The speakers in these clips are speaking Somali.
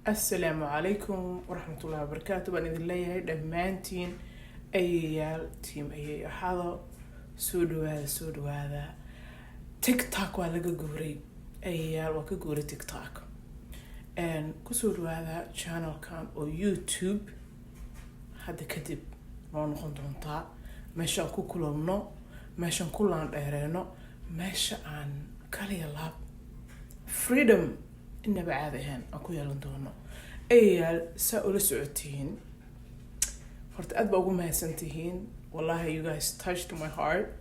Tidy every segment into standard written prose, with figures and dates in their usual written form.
Assalaamu calaykum waraxmatullahi wabarakaatu baan idin leeyahay dhammaantiin, ayayaal team ayay axado. Soo dhawaada, soo dhawaada. TikTok waa laga guuray, ayayaal, waa ka guuray TikTok. Kusoo dhawaada channelkan oo YouTube hadda kadib noo noqon doontaa meesha aan ku kulabno, meeshaan ku laandheereeno, meesha aan kaliya laab freedom inaba caadi ahaan aan ku yeelan doono. Ayayaal, saa ula socotihiin, horta aad baa ugu mahadsan tihiin. Wallahi, you guys touched my heart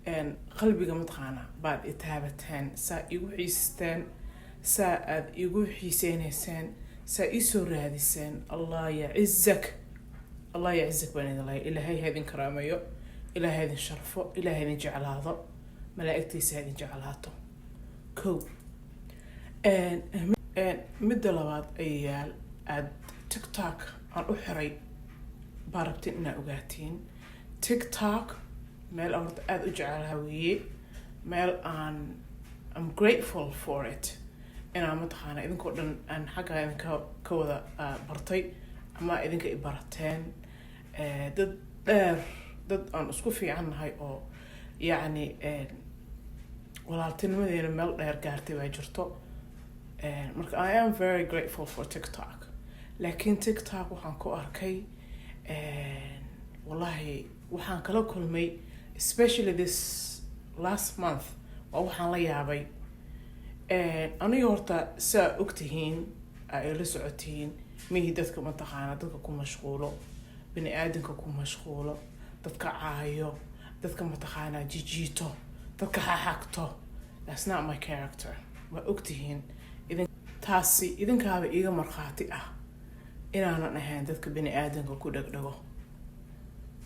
and qalbiga mataqaana baad i taabateen. Saa igu xiisteen, saa aad igu xiiseyneyseen, saa iisoo raadiseen, Allah yacizak, Allah yacizak baan idin leeyahay. Ilaahay ha idin karaameeyo, Ilaahay ha idin sharfo, Ilaahay ha idin jeclaado, malaa'igtiisa ha idin jeclaato. Kow. Midda labaad, ayayaal, aad TikTok aan u xiray baa rabtiin inaa ogaatiin. TikTok meel aan horta aada u jecelaha weeye, meel aan I'm grateful for it inaan mataqaana idinkoo dhan aan xaggaa idinka ka wada bartay ama idinka i barateen. Dad dheer, dad aan isku fiican nahay oo yacni walaaltinimadeena meel dheer gaartay baa jirto. Marka I am very grateful for TikTok, laakiin TikTok waxaan ku arkay, wallahi, waxaan kala kulmay, especially this last month, waa waxaan la yaabay. Aniga horta saa ogtihiin, ay la socotihiin, mihii dadka mataqaana dadka ku mashquulo, bini aadanka ku mashquulo, dadka caayo, dadka mataqaanaa jijiito, dadka xaxagto. That's not my character, waa ogtihiin idin. Taasi idinkaaba iiga markhaati ah inaanan ahayn dadka bini aadanka ku dhegdhego.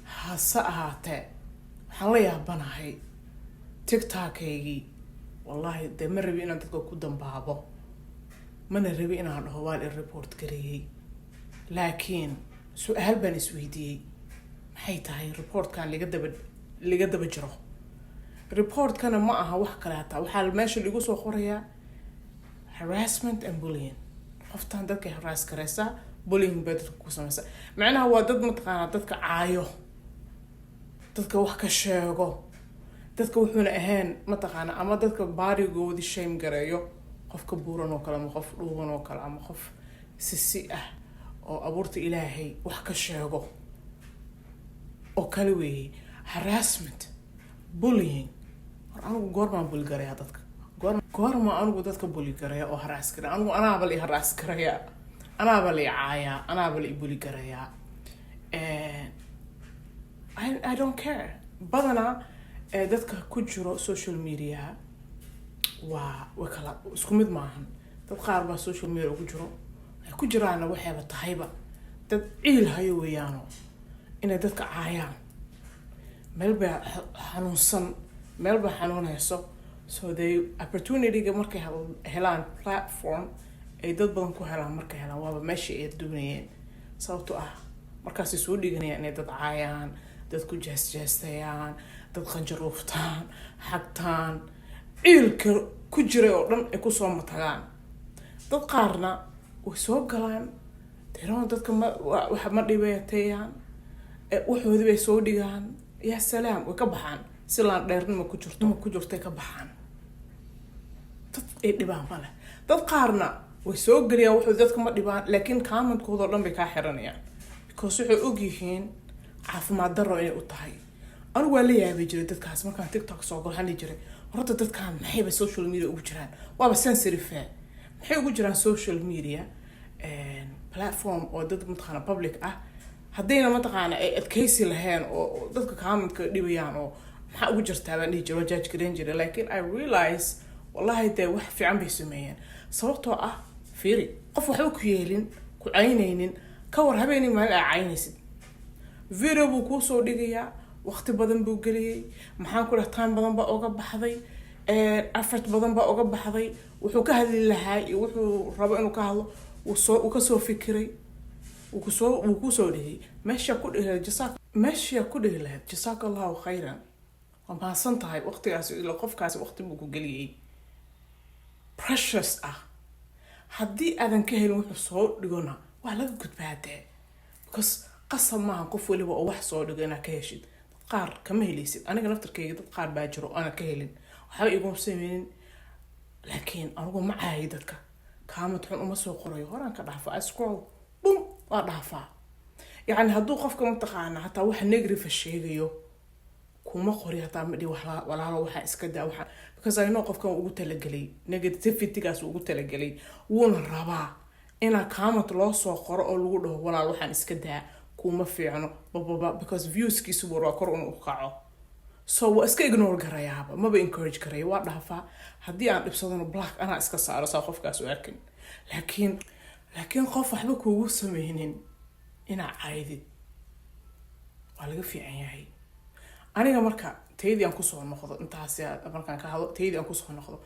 Hase ahaatee, waxaan la yaabanahay TikTok-kaygii. Wallahi dee, ma rabi inaan dadka ku dambaabo, mana rabi inaan dhaho waa la report gareeyey, laakiin su-aal baan isweydiiyey: maxay tahay reportkan laga daba jiro? Reportkana ma aha wax kale, hataa waxaa meesha lagu soo qorayaa harassment and bullying. Qoftan dadkay harass gareysaa, bullying bay dadka ku sameysaa. Macnaha waa dad mataqaanaa dadka caayo, dadka wax ka sheego, dadka wuxuuna ahayn mataqaana, ama dadka baarigoodii shame gareeyo, qofka buuran oo kale ama qof dhuuban oo kale ama qof sisi ah oo abuurta Ilaahay wax ka sheego oo kale weeyey. Harassment, bullying. Hor anigu goormaan bully gareeyaa dadka? Goormaa anigu dadka bully gareeya oo harass gareya? Anigu anaaba la i harass gareeya, anaaba la i caayaa, anaaba la i bully gareeyaa. I don't care. Badanaa ee dadka ku jiro social media waa kala isku mid maahan. Dad qaar baa social media ugu jiro, waxay ku jiraanna waxayba tahayba dad ciil hayo weeyaano, inay dadka caayaan. Meel baa xanuunsan, meel baa xanuunayso, so they opportunity-ga markay helaan, platform ay dad badan ku helaan markay helaan, waaba meeshii ay doonayeen. Sababto ah markaasay soo dhiganayaan inay dad caayaan, dad ku jeesjeestayaan, dad qanjaruuftaan, xagtaan, ciilka ku jiray oo dhan ay kusoo matagaan. Dad qaarna way soo galaan tiroon, dadka ma waxa ma dhibeeteeyaan, waxoodii bay soo dhigaan, yaa salaam, way ka baxaan. Si laan dheernima ku jirto ma ku jirtay ka baxaan, dad ay dhibaan male. Dad qaarna way soo geliyaan wuxuu, dadka ma dhibaan, laakiin commentkooda oo dhan bay kaa xiranayaan, because waxay ogyihiin caafimaad darro inay u tahay. Anigu waa la yaabi jiray dadkaas. Markaan TikTok soo galo waxaan dhihi jiray, horta dadkan maxayba social media ugu jiraan? Waaba sensitive, maxay ugu jiraan social media platform oo dad mataqaana public ah, haddayna mataqaana ay adkeysi lahayn oo dadka commentka dhibayaan oo maxaa ugu jirtaa baan dhihi jiray, waa judge gareyn jiray. Laakiin I realize, wallahi dee, wax fiican bay sameeyeen. Sababtoo ah, fiiri, qof waxba ku yeelin, ku caynaynin, ka war habeenii maalin aa caynaysid, video buu kuusoo dhigayaa, waqti badan buu geliyey, maxaan ku dhaha, time badan baa oga baxday, effort badan baa oga baxday. Wuxuu ka hadli lahaa iyo wuxuu rabo inuu ka hadlo wuu kasoo fikiray, wuu kusoo dhigay. Meesha ku dhihi lahayd jasaak, meesha ku dhihi lahayd jasaaka Allahu khayran, waa mahadsan tahay, waqtigaasi ila qofkaasi waqti buu ku geliyey precious ah. Haddii aadan ka helin wuxuu soo dhigona, waa laga gudbaa dee, because qasab maaha qof waliba oo wax soo dhigo inaad ka heshid. Dad qaar kama helaysid. Aniga naftarkayga dad qaar baa jiro aanan ka helin, waxba iguma sameynin, laakiin anigu ma caayi dadka, comment xun uma soo qorayo. Horaan ka dhaafa, I scroll, bum, waa dhaafaa. Yacni hadduu qofka, mataqaana, hataa wax negative sheegayo, kuma qori, hataa ma dhihi "Walaalo, waxaa iska daa waxa," because I know qofkan ugu talagelay negativitygaas, ugu talagelay, wuuna rabaa inaa comment loo soo qoro oo lagu dhaho, "Walaal, waxaan iska daa, kuma fiicno," bababa, because viewskiisu waa kor inuu kaco. So waa iska ignore garayaaba, maba encourage garaya, waa dhaafaa. Haddii aan dhibsadona, block anaa iska saaro saa qofkaas u arkin. Laakiin qof waxba kuugu sameynin inaa caydid waa laga fiican yahay. Aniga marka taydii aan kusoo noqdo, intaas markaan ka hadlo, taydii aan kusoo noqdo,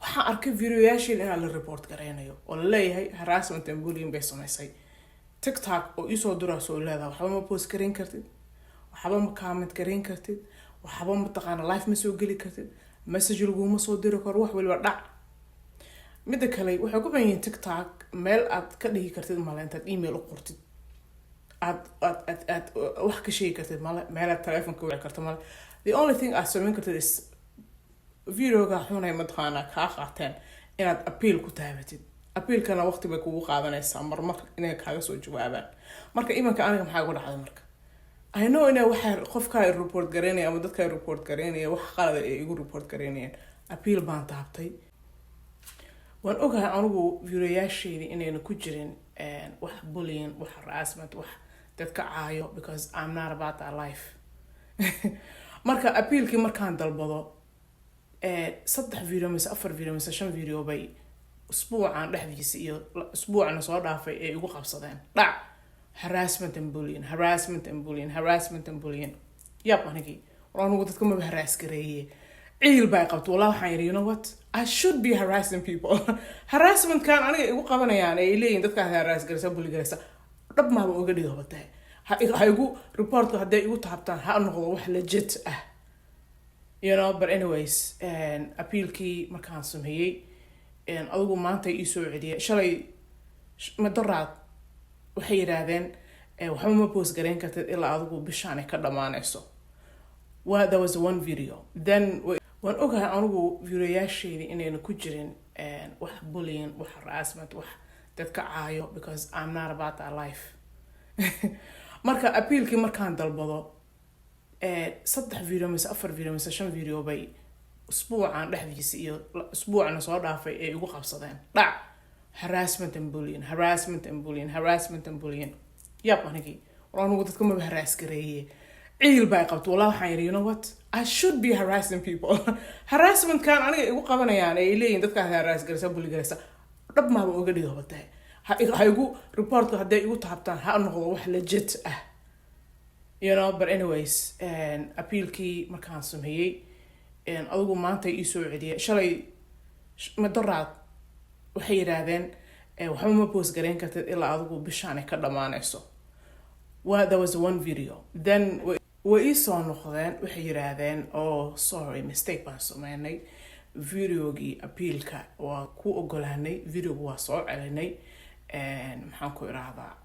waxaan arkay videoyaasheeda inaa la report gareynayo oo la leeyahay harassment and bullying bay samaysay. TikTok oo iisoo dirayso oo leedahay, "Waxba ma post garayn kartid, waxba ma comment garayn kartid, waxba, mataqaana, live ma soo geli kartid, message laguma soo diri karo," wax waliba dhac. Midda kale, waxay ku xun yihiin TikTok, meel aad ka dhihi kartid male intaad email u qortid aad wax ka sheegi kartid male, meelaad telefonka wici karto male. The only thing aad samayn kartid is videoga xunay, mataqaanaa, kaa qaateen inaad appeal ku taabatid. Appealkana waqti bay kugu qaadanaysaa marmar inay kaaga soo jawaabaan. Marka imanka aniga maxaa igu dhacday? Marka I know ina waxa qofkaa report garaynaya ama dadkaa report garaynaya wax qalada ay igu report garaynayaan. Appeal baan taabtay. Waan ogahay anigu videoyaasheydii inayna ku jirin wax bullying, wax harassment, wax dadka caayo, because I'm not about that life. Marka appealkii markaan dalbado, saddex video mise afar video mise shan video bay usbuucan dhexdiisa iyo usbuucna soo dhaafay ay igu qabsadeen dhac, harassment and bullying, harassment and bullying, harassment and bullying. Yab, anigii war anigu dadka maba harass gareeye, ciil baa qabto. Wallah, waxaan yidhi, "You know what? I should be harassing people." Harassmentkan aniga igu qabanayaan ay leeyihin dadkaas harass garaysa, bully garaysa, dhab maaba uga dhigo batee. Ha igu reportka hadday igu taabtaan, ha noqdo wax legit ah. But anyways, appealkii markaan sameeyey, adigu maanta ii soo celiyay, shalay madaraad, waxay yidhaahdeen, "Waxba ma post garayn kartid ilaa adigu bishaan ay ka dhammaanayso." Well, there was one video. Then waan ogahay anigu videoyaasheydii inayna ku jirin wax bullying, wax harassment, wax dadka caayo, because I'm not about that life. Marka appealkii markaan dalbado, saddex video mise afar video mise shan video bay usbuucan dhexdiisa iyo usbuucna soo dhaafay ay igu qabsadeen dhac, harassment and bullying, harassment and bullying, harassment and bullying. Yab, anigii war anigu dadka maba harass gareeye, ciil baa qabto. Wallah, waxaan yidhi, "You know what? I should be harassing people." Harassmentkan aniga igu qabanayaan ay leeyihin dadkaas harass garaysa, bully garaysa, dhab maaba uga dhigo batee. Ha igu reportka hadday igu taabtaan, ha noqdo wax legit ah. But anyways, appealkii markaan sameeyey, adigu maanta ii soo celiyay, shalay madaraad, waxay yidhaahdeen, "Waxba ma post garayn kartid ilaa adigu bishaan ay ka dhammaanayso." Well, there was one video. Then way ii soo noqdeen, waxay yidhaahdeen, "Oh, sorry, mistake baan sameynay, videogii appealka waa ku ogolaanay, videoga waa soo celinay." Maxaan ku irahdaa,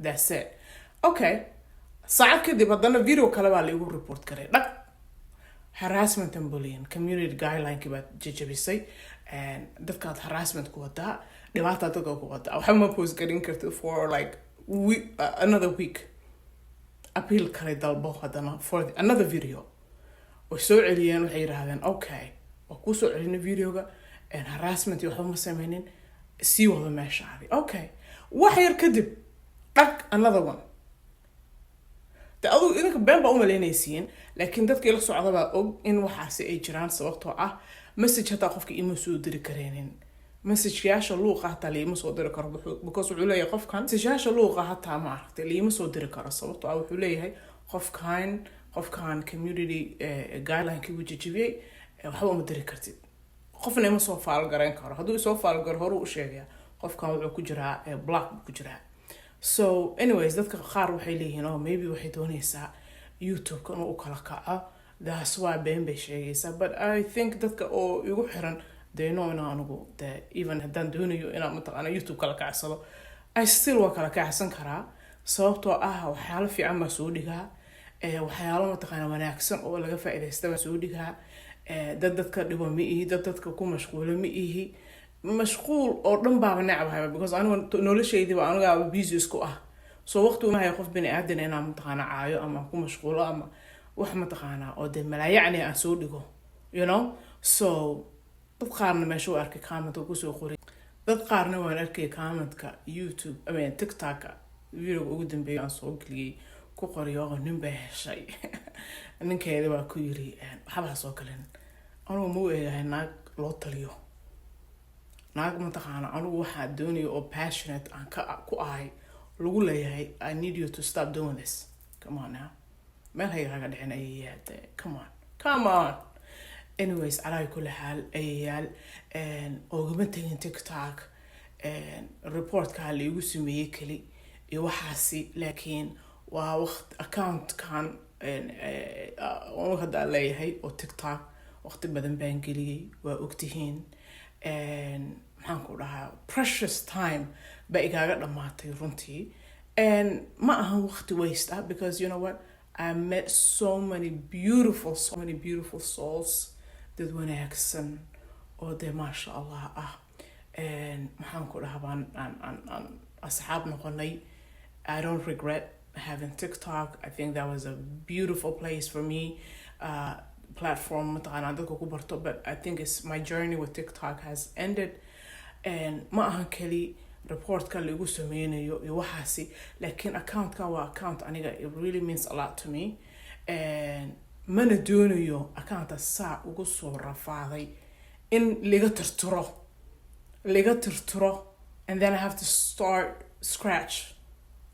that's it. Okay, saacad kadib haddana video kale baa la igu report garay, dhag, harassment and bullying, community guideline-kii baad jajabisay, dadkaad harassment ku wadaa, dhibaata dadka ku wadaa, waxba ma post garin kartid for like week, another week. Appeal kale dalbo haddana for another video. Way soo celiyeen, waxay yidhaahdeen, "Okay, waa kuu soo celinay videoga, harassment iyo waxba ma sameynin, sii wado meeshaadi." Okay, wax yar kadib, dhag, another one. De adugu idinka been baa umalaynaysiin, laakiin dadka ila socda baa og in waxaasi ay jiraan, sababtoo ah message hataa qofka ima soo diri kareenin. Messageyaasha luuqa hataa liima soo diri karo, because wuxuu leeyahay qofkan messageyaasha luuqa hataa, ma aragtay, liima soo diri karo, sababtoo ah wuxuu leeyahay qofkan community guideline-kii wuu jejibiyey, waxba uma diri kartid, qofna ima soo follow garayn karo. Hadduu isoo follow garo, horuu u sheegaya qofkan wuxuu ku jiraa block buu ku jiraa. So anyways, dadka qaar waxay leeyihiin, "Oh, maybe waxay doonaysaa YouTube-ka inuu u kala kaco, that's why been bay sheegaysaa." But I think dadka oo igu xiran They know inaan anigu de even haddaan doonayo inaan mataqaana YouTube kala kacsado, I still waa kala kacsan karaa, sababtoo ah waxyaalo fiican baa soo dhigaa, waxyaalo mataqaana wanaagsan oo laga faa'iidaysta baa soo dhigaa. Dad dadka dhibo ma ihi, dad dadka ku mashquulo ma ihi. Mashquul oo dhan baaba necbahayba, because anigu noloshaydiiba anigaaba busy isku ah. So waqti uma hayo qof bini aadan inaan mataqaana caayo ama ku mashquulo ama wax mataqaana oo dee malaayacni aan soo dhigo. So dad qaarna meesha u arkay, commentka kusoo qoray. Dad qaarna waan arkay commentka YouTube, I mean TikToka, videoga ugu dambeeyay aan soo geliyey ku qoriyo oo nin bay heshay, ninkeeda waa ku yiri waxbaa soo galin. Anugu ma u eegahay naag loo taliyo, naag mataqaana anigu waxaa doonayo oo passionate aan ka ku ahay lagu leeyahay, "I need you to stop doing this." Come on now, meel haygaaga dhicin ayayaal de. Come on, come on. Anyways, calaa kulli xaal, ayayaal, oogama tegin TikTok reportka la igu sameeyey keli iyo waxaasi, laakiin waa waqt accountkan hadda aan leeyahay oo TikTok waqti badan baan geliyey, waa ogtihiin. Maxaan ku dhahaa, precious time baa igaaga dhamaatay runtii. Ma ahan waqti waste ah, because you know what, I met so many beautiful, so many beautiful souls, dad wanaagsan oo dee maasha Allah ah. Maxaan ku dhahaa, baan aan asxaab noqonay. I don't regret having TikTok. I think that was a beautiful place for me, platform mataqaanaa dadka ku barto. But I think it's my journey with TikTok has ended. And ma ahan keli reportka laigu sameynayo iyo waxaasi, laakiin accountka waa account aniga it really means a lot to me, and mana doonayo accounta saa ugu soo rafaaday in liga tirtiro, liga tirtiro, and then I have to start scratch,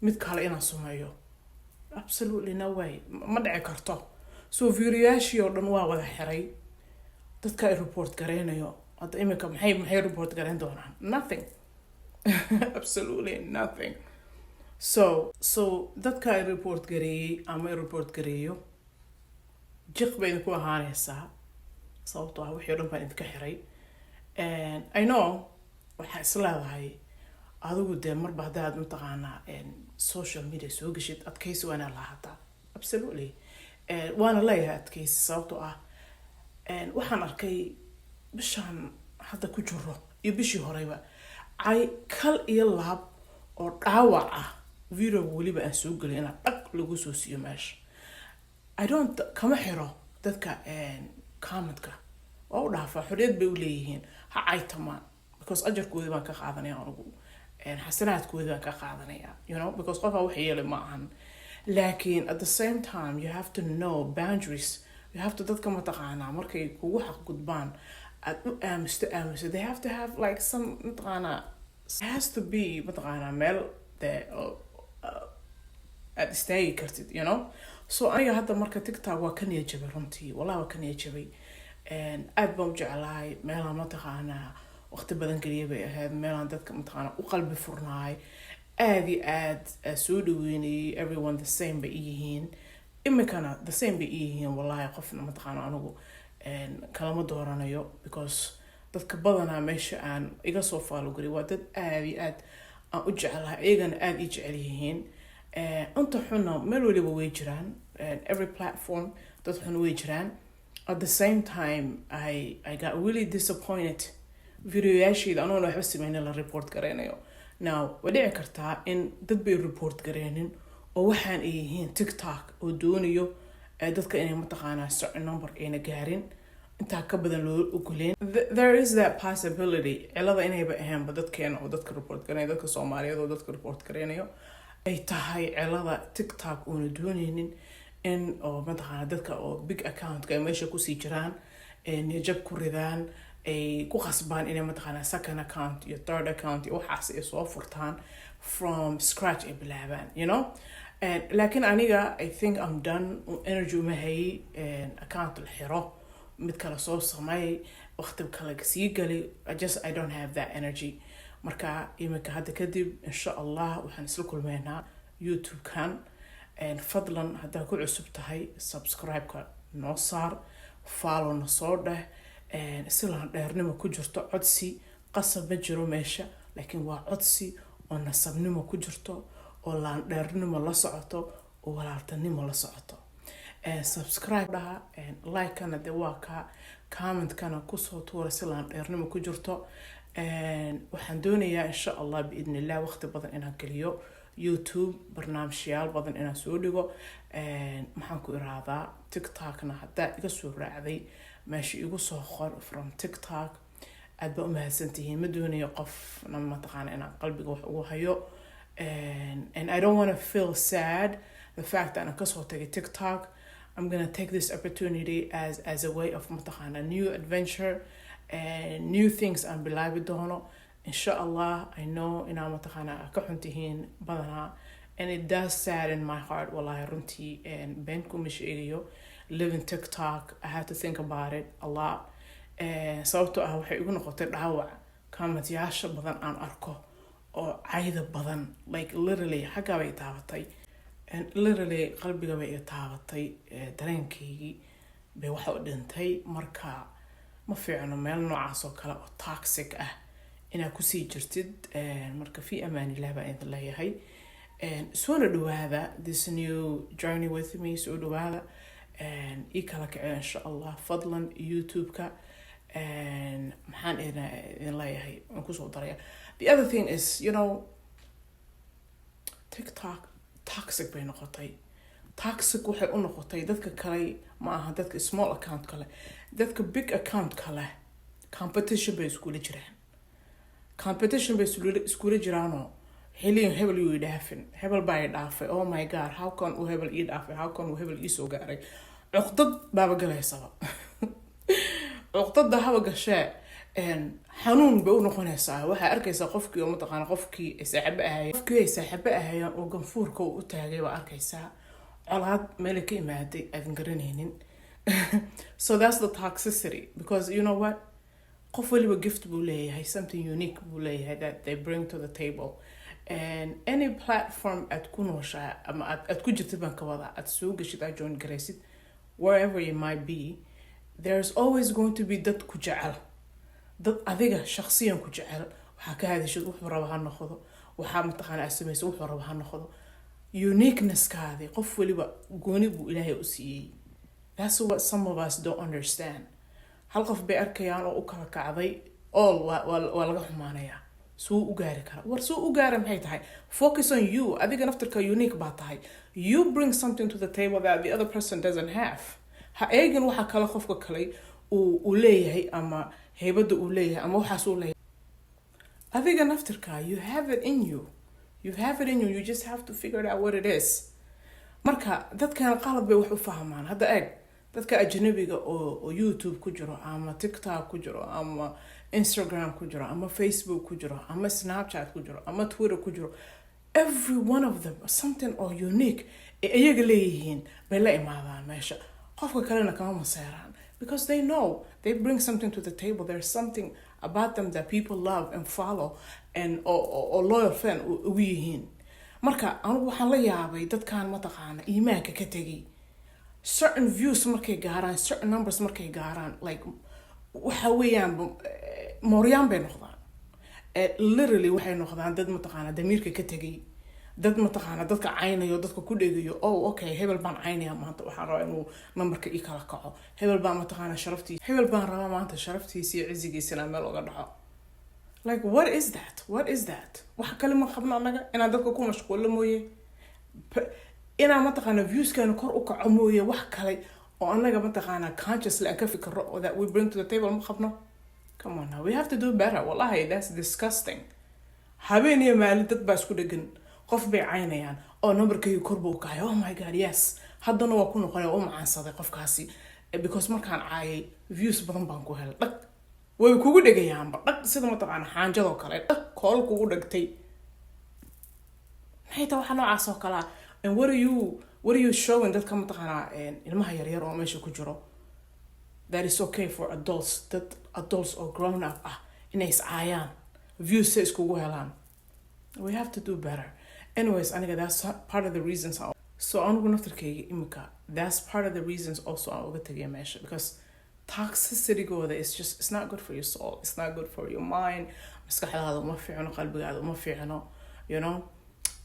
mid kale inaan sameeyo. Absolutely no way, ma dhici karto. So videoyaashii oo dhan waa wada xiray. Dadka ay report gareynayo hadda imika maxay report gareyn doonaan? Nothing, absolutely nothing. So dadka ay report gareeyey ama ay report gareeyo, jiq bay idinku ahaanaysaa, sababtoo ah wixii o dhan baan idinka xiray. And I know waxaa is leedahay adigu dee marba haddaad mataqaanaa social media soo geshid, adkaysi waa inaad lahaataa. Absolutely, waana leeyahay adkaysi, sababtoo ah waxaan arkay bishaan hadda ku jiro iyo bishii horeyba cay kal iyo laab oo dhaawac ah, videoga weliba aan soo gelay inaa dhag lagu soo siiyo meesha. I don't kama xiro dadka commentka, waa u dhaafaa, xorriyad bay u leeyihiin, ha caytamaan, because ajarkoodii baan ka qaadanaya anigu, xasanaadkoodii baan ka qaadanaya, because qofaa wax yeelay ma ahan. Laakiin at the same time you have to know boundaries. You have to dadka mataqaanaa markay kugu xaqgudbaan aad u aamusto, aamusto. They have to have like some mataqaanaa, it has to be mataqaanaa meel de aad istaagi kartid. So aniga hadda marka TikTok waa ka niyad jabay runtii, wallahi waa ka niyad jabay. Aad baan u jeclahay, meelaan mataqaanaa waqti badan geliya bay ahayd, meelaan dadka mataqaanaa u qalbi furnaay, aad iyo aad soo dhaweynayay. Everyone the same bay iyihiin, iminkana the same bay iyihiin. Wallahi qofna mataqaana anigu kalama dooranayo, because dadka badanaa meesha aan iga soo follow garay waa dad aad iyo aad aan u jeclahay, iyagana aada ii jecel yihiin. Inta xunna meel waliba way jiraan, every platform dad xun way jiraan. At the same time I got really disappointed videoyaashayda anoona waxba sameynin la report gareynayo. Now way dhici kartaa in dad bay report gareynin oo waxaan ay yihiin TikTok oo doonayo dadka inay mataqaanaa certain number ayna gaarin, intaa ka badan loo ogoleen. There is that possibility, cilada inayba ahaanba dadkeena oo dadka report gareynayo, dadka Soomaaliyeed oo dadka report gareynayo, ay tahay cilada TikTok uuna dooneynin in oo mataqaana dadka oo big accountka ay meesha kusii jiraan, ay niyajab ku ridaan, ay ku khasbaan inay mataqaana second account iyo third account iyo waxaas ay soo furtaan, from scratch ay bilaabaan. And laakiin aniga I think I'm done. Energy uma hayay account la xiro, mid kale soo sameey, waqti kale sii gali. I don't have that energy. Marka iminka hadda kadib, insha Allah, waxaan isla kulmeynaa YouTube-kan. Fadlan haddaa ku cusub tahay, subscribe-ka noo saar, follow na soo dheh. Si laandheernimo ku jirto, codsi qasab ma jiro meesha, laakiin waa codsi oo nasabnimo ku jirto, oo laandheernimo la socoto, oo walaaltanimo la socoto. Subscribe dhaha, like-kana de waa ka, comment-kana kusoo tuura si laandheernimo ku jirto. Waxaan doonayaa, insha Allah, biidni Illah, waqti badan inaan geliyo YouTube, barnaamijyaal badan inaan soo dhigo. Maxaan ku iraadaa, TikTokna haddaa iga soo raacday, meesha igu soo qor from TikTok. Aad baa umahadsantihiin. Ma doonayo qofna mataqaana inaan qalbiga wax ugu hayo, and I don't want to feel sad, the fact that aan kasoo tagay TikTok. I'm gonna take this opportunity as a way of mataqaana new adventure and new things aan bilaabi doono, insha Allah. I know inaa mataqaana ka xuntihiin badanaa, and it does sadden my heart, wallahi, runtii been kuma sheegayo. Leaving TikTok, I have to think about it a lot, sababtoo ah waxay igu noqotay dhaawac comment-yaasha badan aan arko oo cayda badan. Like, literally xaggaa bay taabatay, and literally qalbiga bay i taabatay, dareenkaygii bay waxa u dhintay. Marka ma fiicno meel noocaas oo kale oo toxic ah inaad kusii jirtid. Marka fi amaanillah baan idin leeyahay. Soona dhawaada this new journey with me. Soo dhawaada, ii kala kacee, insha Allah. Fadlan YouTube-ka maxaan idin leeyahay, waan kusoo daraya. The other thing is, TikTok toxic bay noqotay. Toxic waxay u noqotay dadka kale ma aha, dadka small account kale, dadka big account kale competition bay iskula jiraan. Competition bay iskula jiraanoo waxay leeyihin, "Hebel yuu i dhaafin, hebel baa i dhaafay. Oh my God, how can uu hebel ii dhaafay? How can uu hebel iisoo gaaray?" Cuqdad baaba galaysaba. Cuqdada haba gashee, xanuun bay u noqonaysaa. Waxaa arkaysaa qofkii oo mataqaana qofkii ay saaxiibo ahayeen, qofkii ay saaxiibo ahayeen oo ganfuurka uu u taagay baa arkaysaa. Colaad meelay ka imaaday aadan garanaynin. So that's the toxicity, because you know what, qof waliba gift buu leeyahay, something unique buu leeyahay that they bring to the table. And any platform aad ku nooshahay ama aad ku jirtid baan ka wadaa, aad soo geshid, aad join garaysid, wherever you might be, there's always going to be dad ku jecel, dad adiga shaqsiyan ku jecel. Waxaa ka hadashid wuxuu raba ha noqdo, waxaa mataqaana aad samaysa wuxuu raba ha noqdo, uniqueness-kaadi qof waliba gooni buu Ilaahay u siiyey. That's what some of us don't understand. Hal qof bay arkayaan oo u kala kacday, all waa laga xumaanayaa. Suu u gaari kara? War suu u gaara maxay tahay? Focus on you. Adiga naftirka unique baa tahay. You bring something to the table that the other person doesn't have. Ha eegin waxa kale qofka kale uu leeyahay ama heybada uu leeyahay ama waxaas uu leeyahay. Adiga naftirka, you have it in you. You have it in you. You just have to figure out what it is. Marka dadkan qalad bay wax u fahmaan. Hadda eeg dadka ajnabiga oo YouTube ku jiro ama TikTok ku jiro ama Instagram ku jiro ama Facebook ku jiro ama Snapchat ku jiro ama Twitter ku jiro. Every one of them, something oo unique ee iyaga leeyihiin bay la imaadaan meesha. Qofka kalena kama maseeraan, because they know they bring something to the table. There's something about them that people love and follow and oo loyal fan ugu yihiin. Marka anigu waxaan la yaabay dadkan mataqaana iimaanka ka tegay. Certain views markay gaaraan, certain numbers markay gaaraan, like, waxa weeyaan mooryaan bay noqdaan. Literally waxay noqdaan dad mataqaana damiirka ka tegay, dad mataqaana dadka caynayo, dadka ku dhegayo. "Oh okay, hebel baan caynaya maanta, waxaan rabaa inuu number-ka ii kala kaco. Hebel baan mataqaana sharaftiisa, hebel baan rabaa maanta sharaftiisa iyo cizigiisa inaan meel uga dhaco." Like, what is that? What is that? Wax kale ma qabno annaga inaan dadka ku mashquullo mooye, inaan mataqaana views-keena kor u kaco mooye. Wax kale oo annaga mataqaana consciously aan ka fikirro oo that we bring to the table ma qabno. Come on now, we have to do better. Wallahi, that's disgusting. Habeen iyo maalin dad baa isku dhegan, qof bay caynayaan oo number-kayga kor buu u kacay. Oh my God, yes, haddana waa ku noqonaya, u macaansaday qofkaasi because markaan caayay views badan baan ku helay. Dhag way kugu dhegayaanba, dhag, sida mataqaana xaanjadoo kale, dhag kool kugu dhegtay. Maxay tahay waxa noocaas oo kalea? And what are you showing dadka mataqaanaa ilmaha yaryar oo meesha ku jiro, that is okay for adults, dad adults oo grown up ah, inay iscaayaan views say iskugu helaan? We have to do better. Anyways, aniga that's part of the reasons. So anigu naftarkayga imika, that's part of the reasons also aan uga tagay meesha, because Toxicitygooda is just, it's not good for your soul, it's not good for your mind. Maskaxdaada uma fiicno, qalbigaada uma fiicno.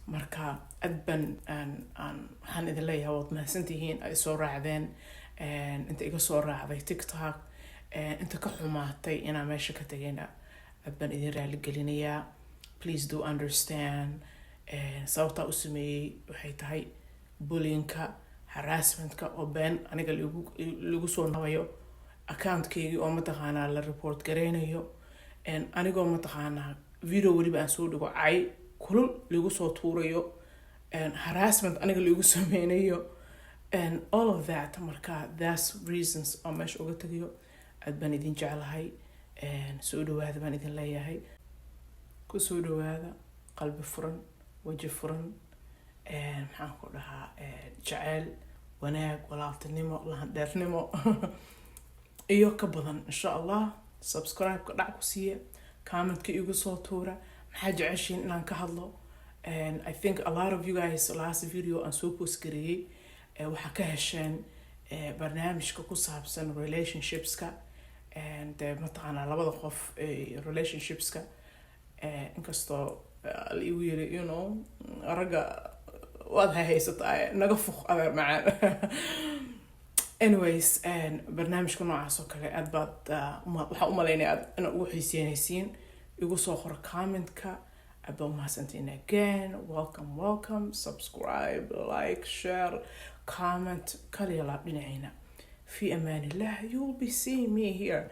Marka aad ban aan waxaan idin leeyahay, waad mahadsantihiin ay soo raacdeen, inta iga soo raacday TikTok, inta ka xumaatay inaa meesha ka tegayna, aad baan idin raali gelinayaa. Please do understand, sababtaa u sameeyey waxay tahay bullyingka, harassmentka oo been aniga lagu soo nabayo, accountkeygii oo mataqaanaa la report gareynayo, anigoo mataqaanaa video weliba aan soo dhigo cay kulul lagu soo tuurayo, harassment aniga lagu sameynayo and all of that. Marka that's reasons oo meesha uga tagayo. Aad baan idin jeclahay, soo dhawaada baan idin leeyahay, kusoo dhawaada qalbi furan, waji furan, maxaan ku dhahaa, jeceyl, wanaag, walaaltinimo, lahandheernimo iyo ka badan, insha Allah. Subscribe-ka dhac ku siiya, commentka igu soo tuura maxaa jeceshiin inaan ka hadlo. I think a lot of you guys last video aan soo post gareeyey waxaa ka hesheen barnaamijka ku saabsan relationshipska, dee mataqaanaa labada qof relationshipska, inkastoo la igu yiri, ragga waad haysataa, naga fuq, adeer macaan. Anyways, barnaamijka noocaas oo kale aad baad waxaa u malaynaya aad ina ugu xiiseynaysiin. Igu soo qoro commentka. Aad baa umahadsantiin again. Welcome, welcome. Subscribe, like, share, comment, kaliya laab dhinacayna. Fi amaan illah. You will be seeing me here.